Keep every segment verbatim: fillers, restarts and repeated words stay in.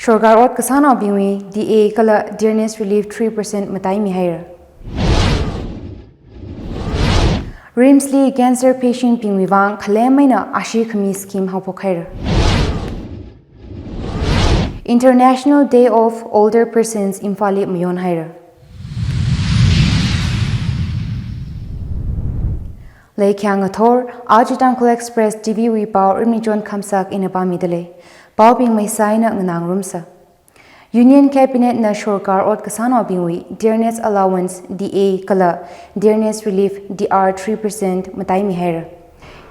Sorkar ot kasānaobingwui D A kala dearness relief three percent mataimihaira. RIMS li cancer patient bingwui vang khalem eina ashee khami scheme haophokhaira. International Day of Older Persons Imphal li mayonhaira. Leikhyang ngathor, aja Tangkhul Express T V wui pao Rimnichon Khamsak ina pāmidalei. Paobing maisai eina nganāngarumsa. Union Cabinet na sorkar ot kasānaobingwui dearness allowance D A kala dearness relief D R three percent mataimihaira.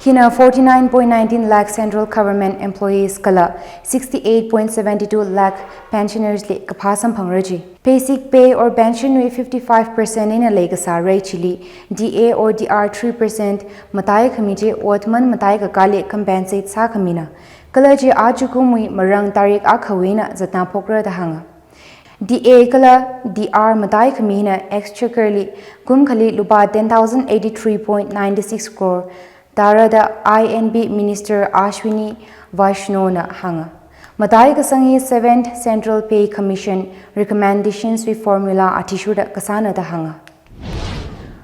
Hina forty-nine point nineteen lakh central government employees kala sixty-eight point seventy-two lakh pensioners li kaphā samphangra ji. Basic pay or pension wui fifty-five percent eina leikasā rate chili D A or D R three percent matai khami chi otman mataikakāli compensate sākhamina. Kala chi ajakumwui Marang tarik akhawui eina zatnā phokra da hānga. D A kala D R matai khami hina exchequer li kumkhali lupā ten thousand eighty-three point nine six crore tāra da I and B Minister Ashwini Vaishnaw na hānga. Matai kasang hi Seventh Central Pay Commission recommendations wui formula athishurda kasāna da hānga.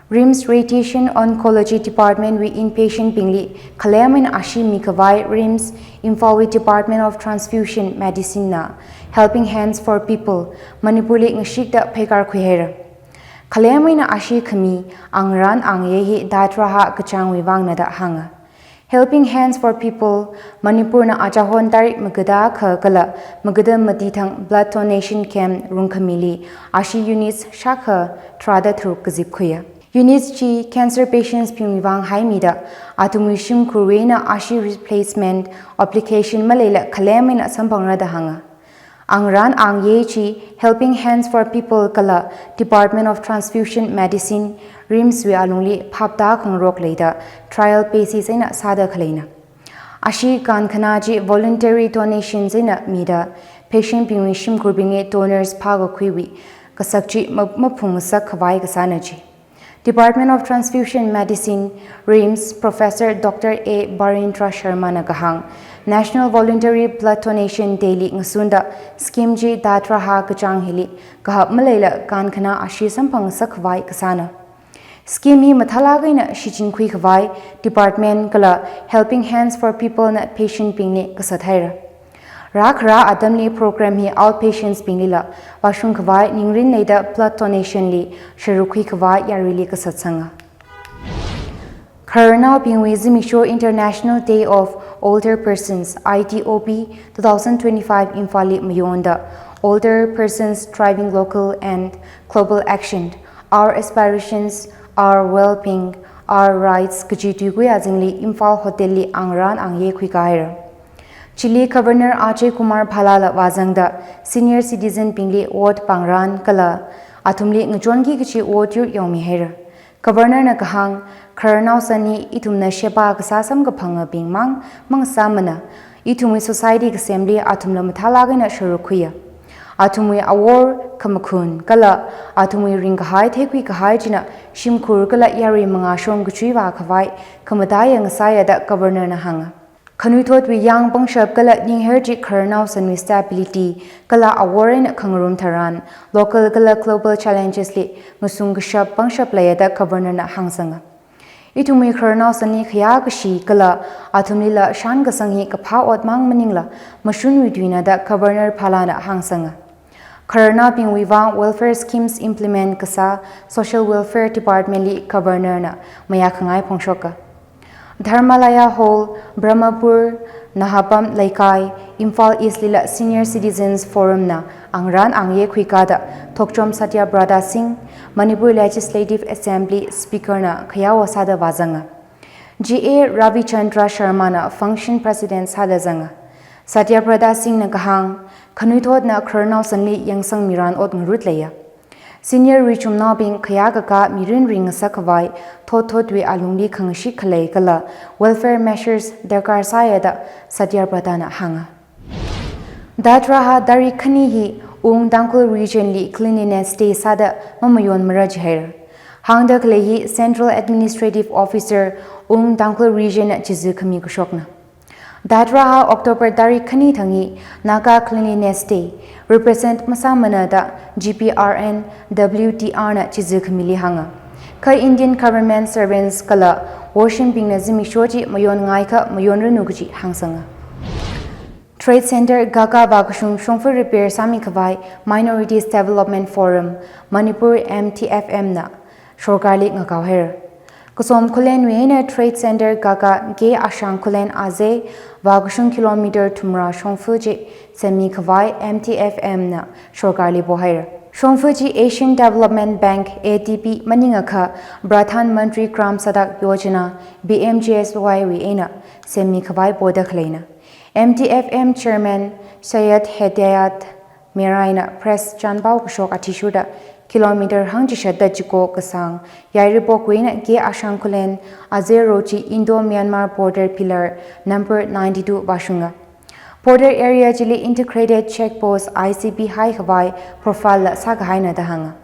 RIMS Radiation Oncology Department wui inpatient bingli khalem eina ashee mikhavai RIMS Imphal wui Department of Transfusion Medicine na Helping Hands for People Manipur li ngashikda pheikar khuihaira. Khalem eina ashee khami angrān angayei hi datraha kachāngwui vangna da hānga. Helping Hands for People Manipur na achahon tarik magada akha kala magada mati thang blood donation camp rungkhamili ashee units shākha tharāda tharuk kazip khuiya. Units chi cancer patients bingwui vang haimida athumwui shimkhurwui eina ashee replacement obligation maleila khalem eina samphangra da hānga. Angrān angayei chi Helping Hands for People kala Department of Transfusion Medicine, RIMS wui alungli phapta khangarok leida trial basis eina sāda khaleina. Ashee kankhanā chi voluntary donations eina mida patient bingwui shimkhurbingli donors phākakhuiwui kasak chi ma-, maphungngasak khavai kasāna ji. Department of Transfusion Medicine, RIMS, Professor Doctor A Barendra Sharma na kahāng, National Voluntary Blood Donation Day li ngasunda scheme chi datraha kachāng hili kahap maleila kankhanā ashee samphangsak khavai kasāna. Scheme hi mathālāk eina shichinkhui khavai department kala Helping Hands for People na patient bingli kasat haira. Rākhara atamli program hi outpatients binglila vāshung khavai ningrin leida blood donation li sharuk khui khavai yaruili kasatsanga. Khararnaobingwui Zimiksho International Day of Older Persons, I D O P, two thousand twenty-five Imphal li mayonda Older Persons Driving Local and Global Action, Our Aspirations, Our Well-Being, Our Rights kaji tuikui azingli Imphal Hotel li angrān angayei khuikā haira. Chili Governor Ajay Kumar Bhalla la vāzangda senior citizen bingli ot pangrān kala athumli ngachonki kachi ot yur yaomi haira. Governor na kahāng, khararnao san hi ithumna sheba kasā samkaphangabing mang mangasāmana, ithumwui society kasemli athumla mathālāk eina sharuk khuiya. Athumwui awor khamakhun kala athumwui ringkahai theikhui kahai china shimkhur kala yarui mangāshong kachui vākhavai khamataiya ngasāya da Governor na hānga. Khanuithotwui yāng pangshap kala ningher chi khararnao sanwui stability kala awor eina khangarum tharan local kala global challenges li ngasung kashap pangshap leiya da Governor na hāngsanga. Ithumwui khararnao sanli khayā kashi kala athumlila shānkasang hi kaphā ot mang maningla mashunwui tuina da Governor Bhalla na hāngsanga. Khararnaobingwui vang welfare schemes implement kasā Social Welfare Department li Governor na mayākhangai phongshoka. Dharmalaya Hall, Brahmapur, Nahapam Leikai, Imphal East lila Senior Citizens Forum na angrān angayei khuikāda Thokchom Satyabrata Singh, Manipur Legislative Assembly Speaker na khayāwo sāda vāzanga. G A Ravichandra Sharma na Function President sāda zanga. Satyabrata Singh na kahāng, khanuithotna khararnao sanli yangsangmiran ot ngarut leiya. Senior richumnaobing khayākakā mirin ringngasak khavai thotthotwui alungli khangashik khalei kala welfare measures darkar sāya da Satyabrata na hānga. Datraha tarik khani hi Ung Tangkhul Region li Cleanliness Day sāda mamayonmara jihaira. Hāngda khalei hi Central Administrative Officer Ung Tangkhul Region na chizu khami kashokna. Datra ha October tarik khani thang hi Naga Cleanliness Day represent masāmana da G P R N W T R na chizu khamili hānga. Kha Indian government servants kala worshim bingna zimiksho chi mayonngaikha mayonranu kaji hāngsanga. Trade Center Gaka vākashung shongfa repair sāmi khavai Minorities Development Forum Manipur, M T F M na sorkarli ngakao haira. Kasom Khullen wui eina Trade Center Gaka K Ashang Khullen aze vākashung kilometer thumra shongfa chi semmi khavai M T F M na sorkarli pohaira. Shongfa chi Asian Development Bank, A D B, maningakha Pradhan Mantri Gram Sadak Yojana, P M G S Y wui eina semmi khavai poda khaleina. M T F M Chairman Syed Hedayat Miraina press chānpao kashok athishurda kilometer hangchishatda chiko kasang Yairipok wui eina K Ashang Khullen aze road chi Indo-Myanmar border pillar number ninety-two vāshunga. Border area chili integrated check post, I C P, hai khavai profile la sākahaina da hānga.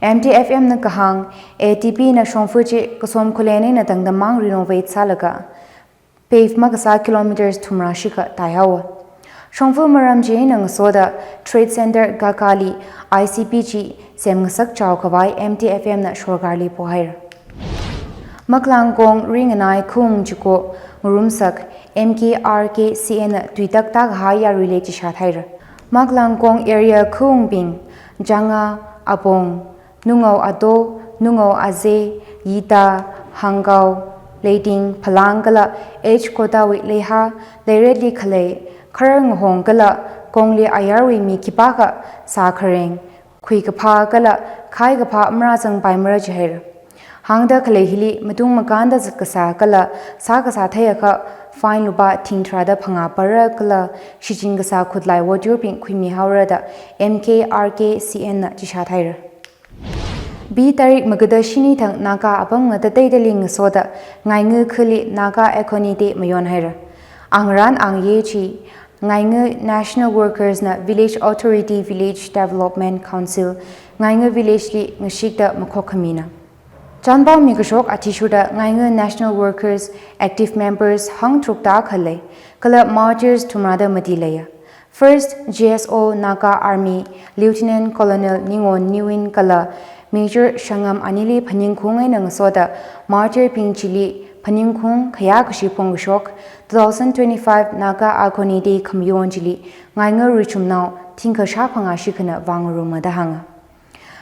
M T F M na kahāng, A D B na shongfa chi Kasom Khullen eina tangdamang renovate sālaga pave makasā kilometers thumra shikha taihaowa. Shongfa maram chi eina ngasoda Trade Center Gakali I C P chi semngasak chao khavai M T F M na sorkarli pohaira. Maklangkong Ringanai Khung chiko ngarumsak M K R K C N na tuitak takahai yaruili chishat haira. Maklangkong area khungbing Janga, Apong, Nungao Ato, Nungao Aze, Yita, Hangkao, Leiting, Phalang kala H Kotawui Leiha, Leiretli khalei Kharar Ngahong kala kongli ayarwui mi khipākha sākhareng, khuikaphā kala khaikaphā marāzangpaimara jihaira. Hāngda khalei hili matung makānda zatkasā kala sākasā theiakha fine lupā thing tharāda phangā para kala shichin kasā khutlai voturbing khuimihaora da M K R K C N na chishat haira. Bi tarik magada shini thang Naga apam ngatateida ling ngasoda Ngainga khali Naga Agony Day mayonhaira. Angarān angye chi Ngainga national workers na Village Authority Village Development Council Ngainga village li ngashikda makhok khamina. Chānpaomi kashok athishurda Ngainga national workers active members hangtharuk takha lei, kala martyrs thumrada mati leiya. First G S O Naga Army Lieutenant Colonel Ningon Niwin kala Major Shangam anili phaningkhaung eina ngasoda martyrbing chili phaningkhaung khayā kashi phongkashok two thousand twenty-five Naga Agony Day khamayon chili Ngainga richumnao thingkha shāphangā shikhana vāngaruma da hānga.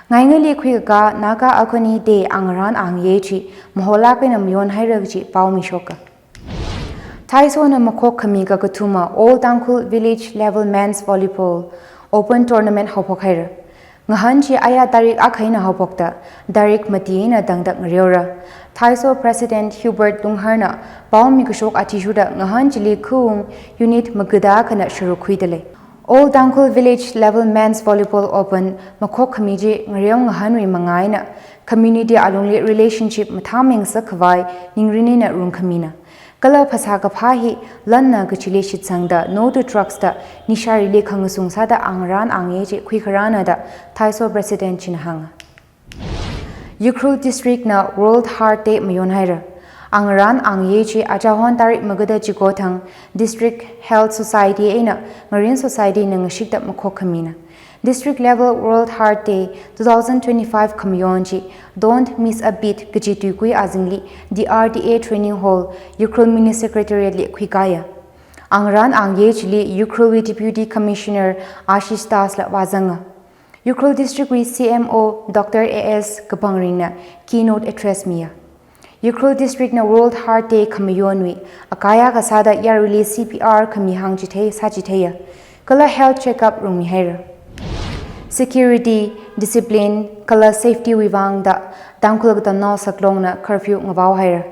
Ngaingali khuikakā Naga Agony Day angarān angye chi maholak eina mayonhaira kaji paomishoka. Thaisona makhok khami kakathuma Old Tangkhul Village Level Men's Volleyball Open Tournament haophok haira. Ngahān chi aya tarik akha eina haophokta tarik mati eina tangda ngareora. Thaiso President Hubert Lungharna paomi kashok athishurda ngahān chili khaung unit magada akhana sharuk khuida lei. Old Tangkhul Village Level Men's Volleyball Open makhok khami chi ngareo ngahānwui manga eina community alungli relationship mathāming sākhavai ningrin eina rungkhamina. Kala phasā kaphā hi lanna kachili shitsangda no to drugs da nisharili khangasung sāda angarān angye chi khuikharāna da Thaiso President china hānga. Ukhrul District na World Heart Day mayonhaira. Angarān angye chi achahon tarik magada chiko thang District Health Society eina Ngarin Society na ngashikda makhok khamina. District Level World Heart Day two thousand twenty-five khamayon chi Don't Miss a Beat kaji tuikui azingli D R D A Training Hall, Ukhrul Mini Secretariat li khuikāya. Angarān angye chili Ukhrulwui Deputy Commissioner Ashish Das la vāzanga. Ukhrul District wui C M O Doctor A S Kapangringna keynote address miya. Ukhrul District na World Heart Day khamayonwui akaya kasāda yaruili C P R khami hāngchithei sāchitheiya. Kala health checkup rungmihaira. Security, discipline, kala safety wui vangda Tangkhul Katamnao Saklongna curfew ngavaohaira.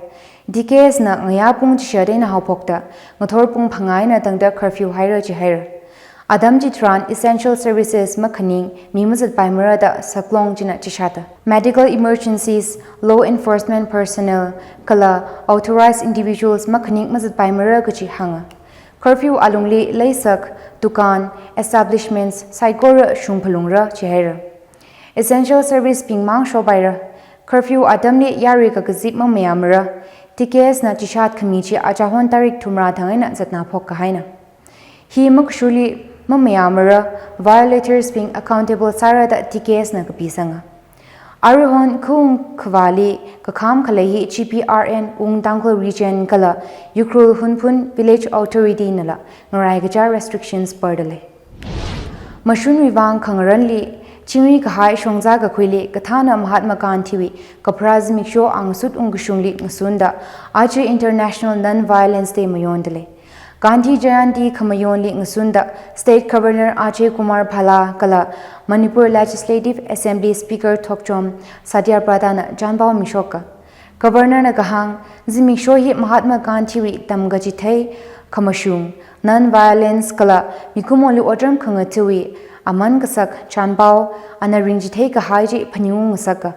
D K S na ngayā pung chishat eina haophokta ngathor pung phangā eina tangda curfew haira jihaira. Atam chitharan essential services makhaning mi mazatpaimara da Saklong china chishata. Medical emergencies, law enforcement personnel, kala authorized individuals makhaning mazatpaimara kaji hānga. Curfew alungli leisak, dukan, establishments saikora shungphalungra jihaira. Essential service bingmang shopaira. Curfew atamli yarui kakazip mamayāmara. T K S na chishat khami chi achahon tarik thumrā thang eina zatnā phok kahaina. Hi makashuli mamayāmara, violators bing accountable sāra da T K S na kapisanga. Aruihon khaung khavāli kakham khalei hi G P R N Wung Tangkhul Region kala Ukhrul Hunphun Village Authority nala ngarai kachā restrictions pardalei. Mashunwui vang khangarānli, chingri kahai shongza kakhuili, kathāna Mahatma Gandhiwui kapharā zimiksho angasut ungkashungli ngasunda, aja International Non-Violence Day mayondalei. Gandhi Jayanti khamayonli ngasunda, State Governor Ajay Kumar Bhalla kala Manipur Legislative Assembly Speaker Thokchom Satyabrata na chanpao mishoka. Governor na kahāng, zimiksho hi Mahatma Gandhiwui tamkachithei khamashung, non-violence kala mikumoli otram khangatha̱wui aman kasak chanpao, ana ringchithei kahai chi phaningung ngasaka.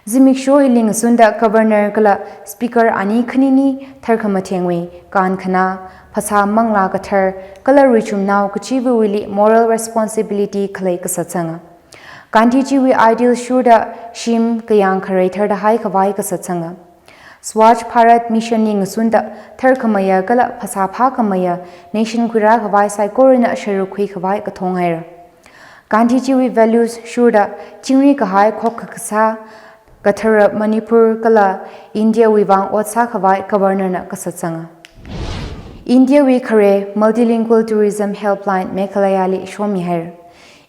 Zimiksho hili ngasunda Governor kala Speaker ani khanini tharkhamathengwui kankhana, phasā manglā kathar kala ruichumnao kachiva̱wuili moral responsibility khalei kasatsanga. Gandhijiwui ideal shurda shim kayāng kharei tharda haikhavai kasatsanga. Swachh Bharat Mission li ngasunda tharkhamayā kala phasā phākhamayā nation khuirā khavai saikorana sharuk khuikhavai kathong haira. Gandhijiwui values shurda chingri kahai khokkha kasā kathara Manipur kala India wui vang ot sākhavai Governor na kasatsanga. India wui khare Multilingual Tourism Helpline Meghalaya li shomi haira.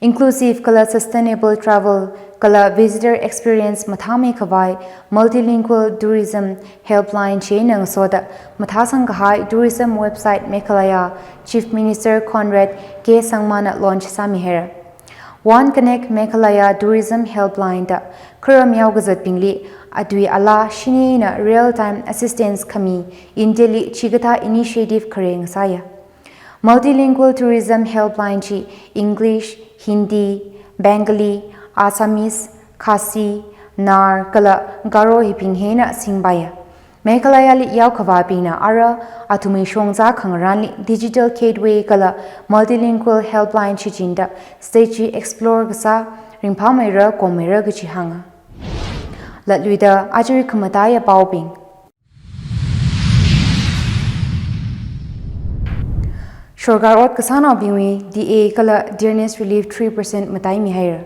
Inclusive kala sustainable travel kala visitor experience mathāmeikhavai Multilingual Tourism Helpline china ngasoda mathāsang kahai tourism website Meghalaya Chief Minister Conrad K Sangma na launch sāmi haira. One Connect Meghalaya Tourism Helpline da kharam yao kazatbingli atui ala shinina real-time assistance khami India li chikathā initiative khare ngasāya. Multilingual Tourism Helpline chi English, Hindi, Bengali, Assamese, Khasi, Naar kala Garo hibing hina singpaiya. Meghalaya li yaokhavābingna ara athumwui shongza khangarānli digital gateway kala multilingual helpline shichinda state chi explore kasā ringphāmeira kommeira kachi hānga. Latluida ajawui khamataiya paobing. Sorkar ot kasānaobingwui D A kala dearness relief three percent mataimi haira.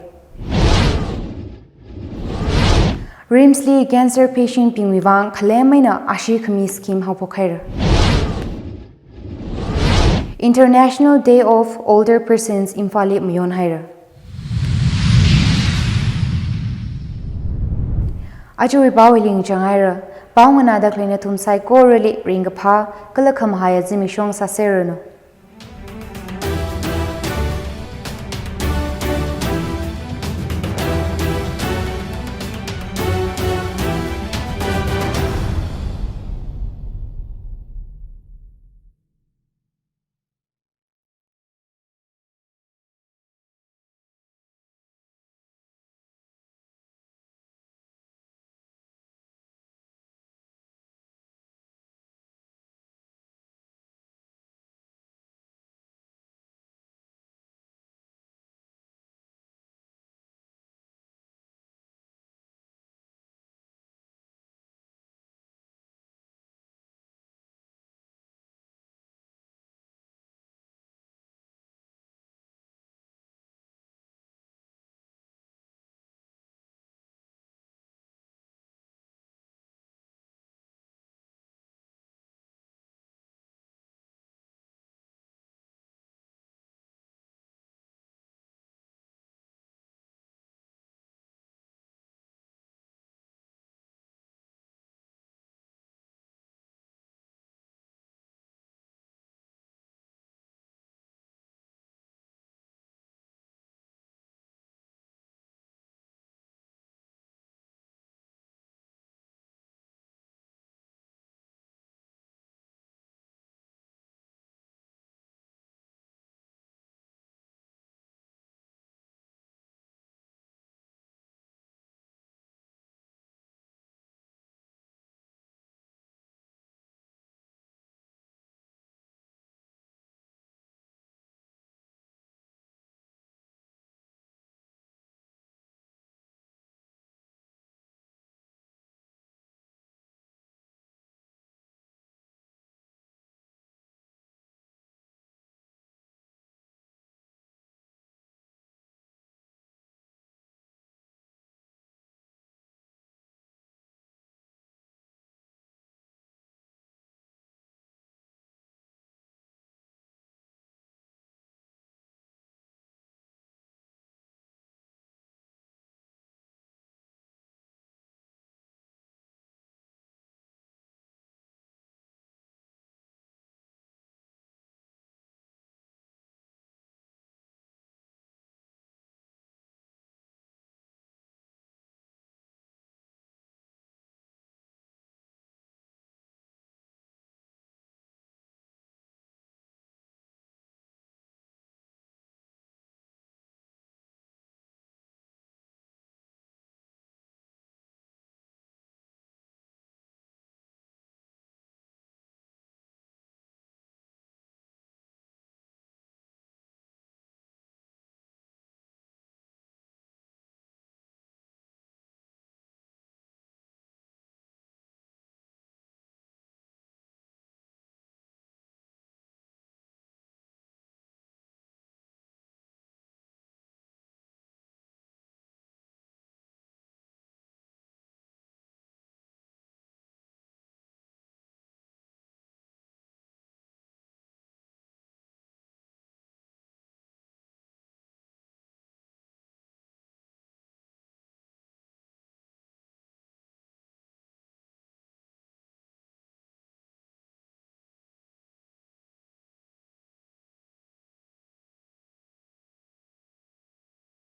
RIMS li cancer patient bingwui vang khalem eina ashee khami scheme haophok haira. International Day of Older Persons Imphal li mayon haira. Ajawui pao hili ngachang haira. Pao nganāda khalei nathum saikorali ringkaphā kala khamahaiya zimiksho sāserranu.